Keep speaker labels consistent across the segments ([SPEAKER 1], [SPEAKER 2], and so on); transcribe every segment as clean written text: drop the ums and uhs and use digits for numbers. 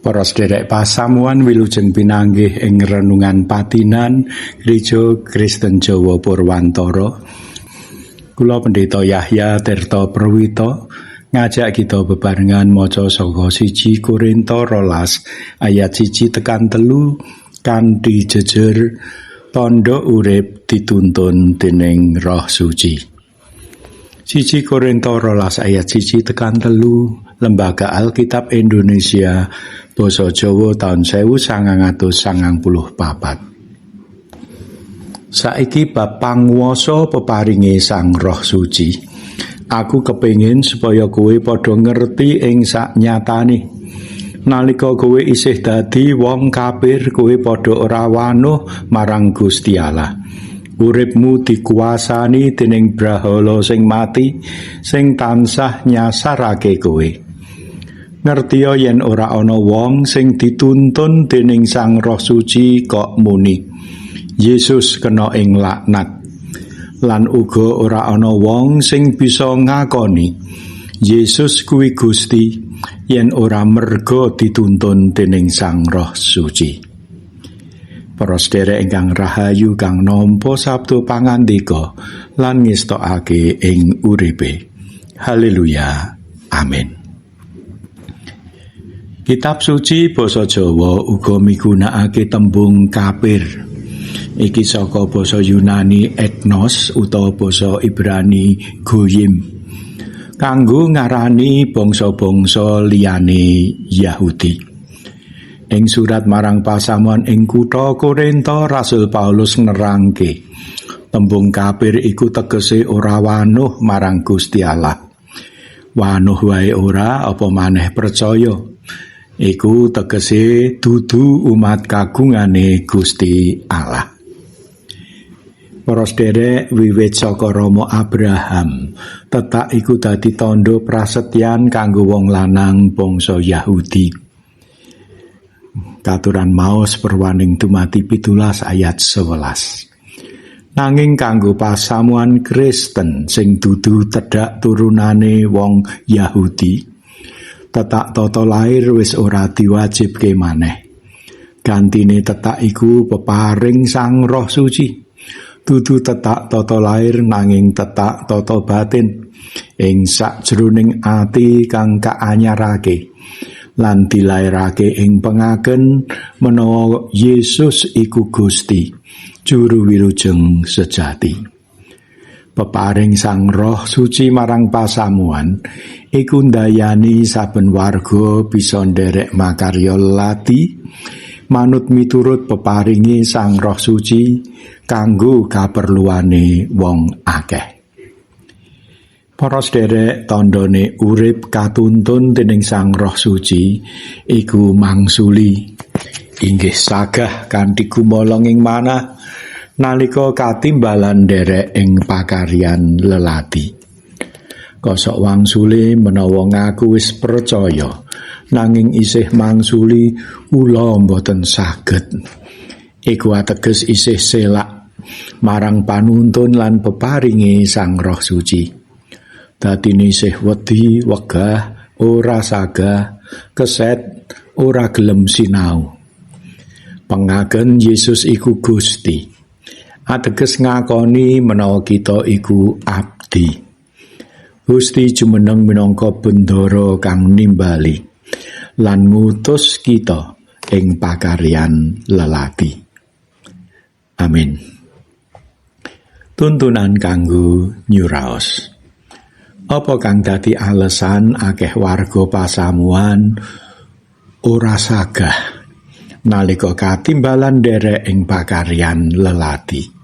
[SPEAKER 1] Para sederek pasamuan, wilujeng pinanggih ing renungan patinan Gereja Kristen Jawa Purwantara. Kula, Pendeta Yahya Tirta Perwito, ngajak kita bebarengan maca saka 1 Korinto 12 ayat 1 tekan 3 kanthi jejer "Tandha Urip Dituntun Dening Roh Suci". 1 Korinto 12 ayat 1 tekan 3, Lembaga Alkitab Indonesia Basa Jawa taun 1994. Saiki bab panguwasa peparinge Sang Roh Suci. Aku kepingin supaya kowe padha ngerti ing saknyatane. Nalika kowe isih dadi wong kafir, kowe padha ora wanuh marang Gusti Allah. Uripmu dikuasani dening brahala sing mati sing tansah nyasarake kowe. Ngertiya yen ora ana wong sing dituntun dening Sang Roh Suci kok muni, "Yesus kena ing laknat." Lan uga ora ana wong sing bisa ngakoni Yesus kuwi Gusti yen ora merga dituntun dening Sang Roh Suci. Para sederek ingkang rahayu kang nampa sabda pangandika lan ngestokake ing uripe. Haleluya. Amin. Kitab Suci basa Jawa uga migunakake tembung kafir. Iki saka basa Yunani etnos utawa basa Ibrani goyim. Kanggo ngarani bangsa-bangsa liyane Yahudi. Ing surat marang pasamuan ing kutha Korinto, Rasul Paulus nerangke tembung kafir iku tegese ora wanuh marang Gusti Allah. Wanuh wae ora, apa maneh percaya. Iku tegese dudu umat kagungane Gusti Allah. Para sederek, wiwit saka Rama Abraham, tetak iku dadi tandha prasetyan kanggo wong lanang bangsa Yahudi. Katuran maos Purwaning Dumadi 17 ayat 11. Nanging kanggo pasamuan Kristen sing dudu tedhak turunane wong Yahudi, tetak tata lair wis ora diwajibke maneh. Gantine tetak iku peparing Sang Roh Suci. Dudu tetak tata lair, nanging tetak tata batin ing sakjroning ati kang kaanyarake lan dilairake ing pengaken menawa Yesus iku Gusti, Juru Wilujeng sejati. Peparing Sang Roh Suci marang pasamuan iku ndayani saben warga bisa nderek makarya lati manut miturut peparinge Sang Roh Suci kanggo kaperluane wong akeh. Para sederek, tandane urip katuntun dening Sang Roh Suci iku mangsuli, inggih sagah kanthi gumolong ing manah nalika katimbalan nderek ing pakaryan lelati. Kosok wangsule menawa ngaku wis percaya nanging isih mangsuli, "Kula mboten saged." Iku ateges isih selak marang panuntun lan peparinge Sang Roh Suci. Dadine isih wedi, wegah, ora sagah, keset, ora gelem sinau. Pengaken Yesus iku Gusti ateges ngakoni menawa kita iku abdi. Gusti jumeneng minangka bendara kang nimbali lan ngutus kita ing pakaryan lelati. Amin. Tuntunan kanggo nyuraos. Apa kang dadi alesan akeh warga pasamuan ora sagah nalika katimbalan nderek ing pakaryan lelati?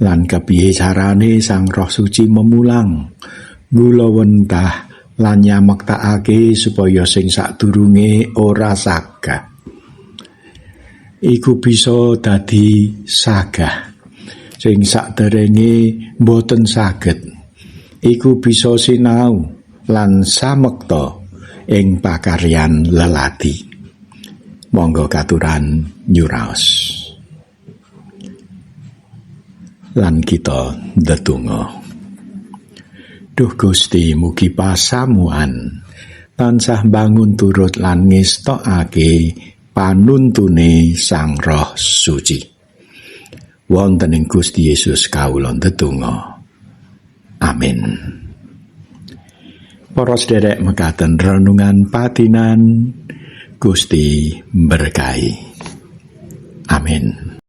[SPEAKER 1] Lan kepiye carane Sang Roh Suci memulang, gulawentah lan nyamektakake supaya sing sadurunge ora sagah iku bisa dadi sagah, sing saderenge boten saged iku bisa sinau lan samekta ing pakaryan lelati? Monggo katuran nyuraos lan kita ndedonga. Duh Gusti, mugi pasamuan tansah mbangun turut lan ngestokake panuntune Sang Roh Suci. Wonten ing Gusti Yesus kawula ndedonga. Amin. Para sederek, mekaten renungan patinan. Gusti berkahi. Amin.